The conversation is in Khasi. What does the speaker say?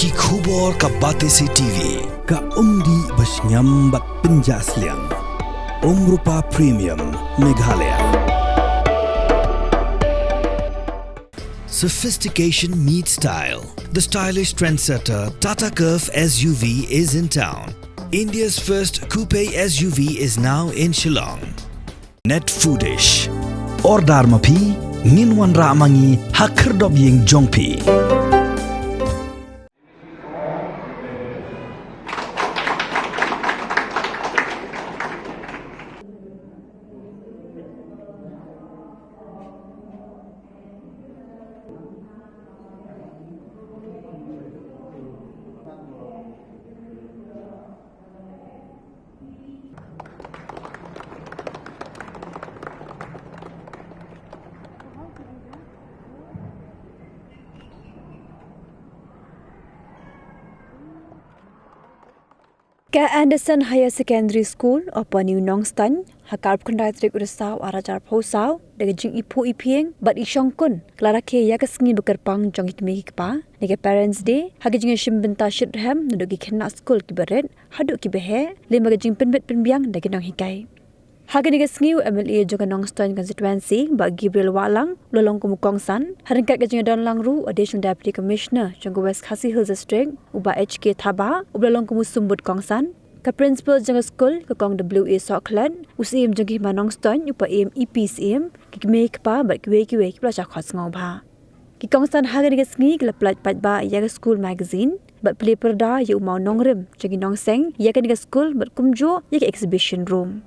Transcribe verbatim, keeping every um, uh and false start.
Ki khubor ka Batesi T V, ka umdih ba shngiam bad pynjah sliang. Umrupa Premium, Meghalaya. Sophistication meets style. The stylish trendsetter Tata Curvv S U V is in town. India's first coupe S U V is now in Shillong. Net Foodish. Order ma phi, ngin wanrah ma ngi ha khyrdop ïing jong phi. Ka Anderson Higher Secondary School, Upper New Nongstoiñ, ha ka arphew khyndai tarik u Risaw arhajar arphew saw, da ka jingiphuh iphieng bad ishongkun, ka la rakhe ïa ka sngi bakyrpang jong ki kmie ki kpa, ne ka Parents' Day, ha ka jingïashim bynta shitrhem naduh ki khynnah skul kiba rit haduh kiba heh, lem bad ka jingpynbit pynbiang da ki nonghikai. Ha kane ka sngi u M L A jong ka Nongstoiñ Constituency, Bah Gabriel Wahlang, u la long kum u kongsan, ha ryngkat ka jingdon lang ruh u Additional Deputy Commissioner jong ka West Khasi Hills District, u Bah H K Thabah, uba la long kum u symbud kongsan, ka Principal jong ka skul, ka Kong W A Sohkhlet, u Syiem jong ka Hima Nongstoiñ, u Paiem E P Syiem, ki kmie ki kpa bad kiwei kiwei kiba la shah khot sngewbha. Ki kongsan ha kane ka sngi ki la pyllait paidbah ïa ka school magazine bad plie pyrda ïa u mawnongrim jong ki nongseng ïa kane ka skul bad kumjuh ïa ka exhibition room.